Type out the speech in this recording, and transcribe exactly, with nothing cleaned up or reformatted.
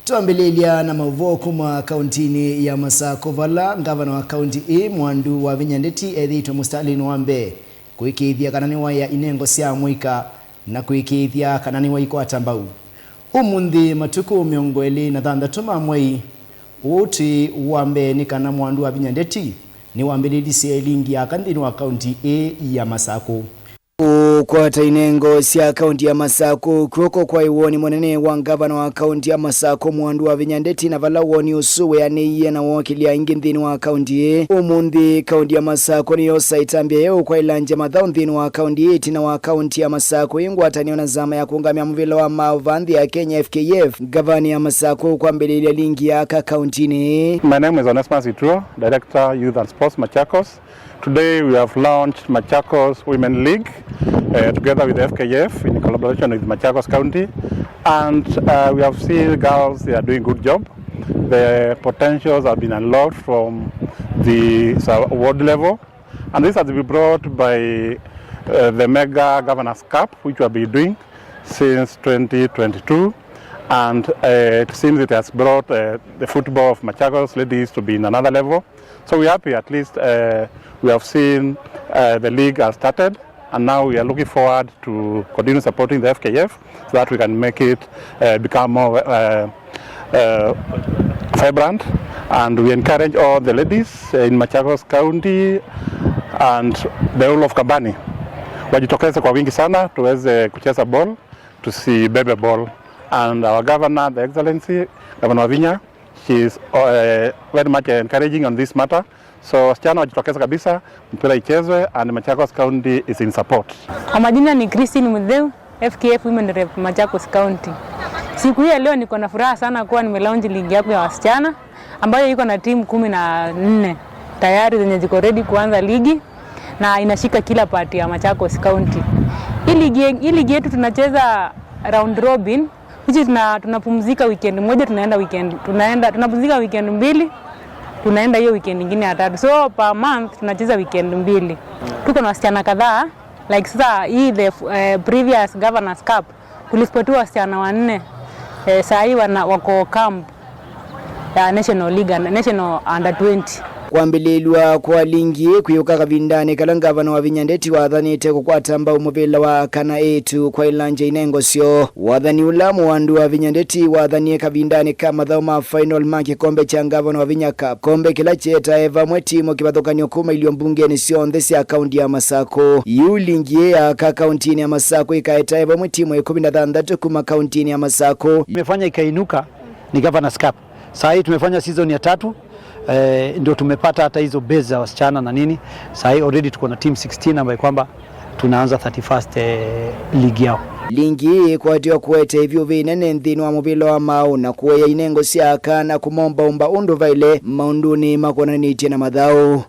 Twambĩlĩlya na maũvoo kuma kauntinĩ ya Masakũ, vala ngavana wa kaunti ĩĩ Mwandu wa Vinya Ndeti ethĩĩtwe mũsitalĩnĩ wa mbee kũĩkĩĩthya kana nĩwaĩa inengo sya mũika na kũĩkĩĩthya kana nĩwaikwata mbau. Ũmũnthĩ, matukũ mĩongo ĩlĩ na thanthatũ ma mwei ũũ twĩ wa mbee, nĩ kana Mwandu wa Vinya Ndeti nĩwambĩlĩlisye lingi ya aka nthĩnĩ wa kaunti ĩĩ ya Masakũ. Kũkwata inengo sya kaunti ya Masakũ kw'oko kwaĩ woni mũnene wa ngavana wa kaunti ya Masakũ Mwandu wa Vinya Ndeti, na vala woni ũsu wĩanĩie na wokĩlya aingĩ nthĩnĩ wa kaunti ĩĩ. Ũmũnthĩ, kaunti ya Masakũ nĩyosa ĩtambya yeũ kwa ĩlanja mathaũ nthĩnĩ wa kaunti ĩĩ, ĩtina wa kaunti ya Masakũ ĩ ngwatanĩo na nzama ya kũũngamĩa mũvĩla wa maũvoo nthĩ ya Kenya, F K F, ngavana ya Masakũ kwambĩlĩlya lingi ya aka kauntinĩ ĩĩ. My name is Onesmus Ituo, Director, Youth and Sports, Machakos. Today we have launched Machakos Women League, uh, together with F K F in collaboration with Machakos County, and uh, we have seen girls, they are doing good job. The potentials have been unlocked from the sub-, ward level, and this has been brought by uh, the Mega Governors Cup, which we have been doing since twenty twenty-two, and uh, it seems it has brought uh, the football of Machakos ladies to be in another level. So we're happy, at least uh, we have seen uh, the league has started, and now we are looking forward to continue supporting the F K F so that we can make it uh, become more uh, uh, vibrant. And we encourage all the ladies uh, in Machakos County and the whole of Kambani wajitokeze kwa wingi sana tuweze kucheza ball, tusibebe ball. And our governor, the excellency, Governor Wavinya, she is uh, very much encouraging on this matter. So wasichana wajitokeze kabisa, mpira ichezwe and Machakos County is in support. Kwa majina ni Christine Mutheu, F K F Women Rep Machakos County. Siku hii ya leo niko na furaha sana kuwa nimelaunch ligi yangu ya wasichana ambayo iko na timu kumi na nne tayari zenye ziko ready kuanza ligi na inashika kila part ya Machakos County. Hii ligi, hii ligi yetu tunacheza round robin, which is tuna, tunapumzika weekend moja, tunaenda weekend, tunaenda, tunapumzika weekend mbili, tunaenda hiyo weekend ingine ya tatu. So per month tunacheza weekend mbili. Tuko na wasichana kadhaa, like sasa hii the uh, previous Governors Cup kulispotiwa wasichana wanne, eh, saa hii wana, wako camp ya National League, National Under twenty. Kwambĩlĩlw'a kwa lingi ĩĩ kwĩũka kavindanĩ kala ngavana Wavinya Ndeti wathanĩte kũkwata mbau mũvĩla wa kana ĩĩtu kwa ilanja inengo syoo. Wathani ũla Mwandu Wavinya Ndeti wathanie kavindanĩ ka mathaũ ma final ma kĩkombe kya ngavana Wavinya Cup, kombe kĩla kyeetae vamwe timu kĩvathũkany'o kuma ilio mbungenĩ syonthe sya kaunti ya Masakũ. Yu lingi ĩĩ ya aka kauntinĩ ya Masakũ ĩkaetae vamwe timu ĩkũmi na thanthatũ kuma kauntinĩ ya Masakũ. Imefanya ikainuka ni Governors Cup. Saa hii tumefanya season ya tatu, eh, ndio tumepata hata hizo base za wasichana na nini. Saa hii already tuko na team sixteen ambayo kwamba tunaanza thirty-first, eh, ligi yao. Lingi ĩĩ ĩkwatĩwa kũete ĩvyũvĩ ĩnene nthĩnĩ wa mũvĩla wa maũ na kũea inengo sya aka na kũmombaũmba ũndũ vaĩle maũndũnĩ makonanĩtye na mathaũ.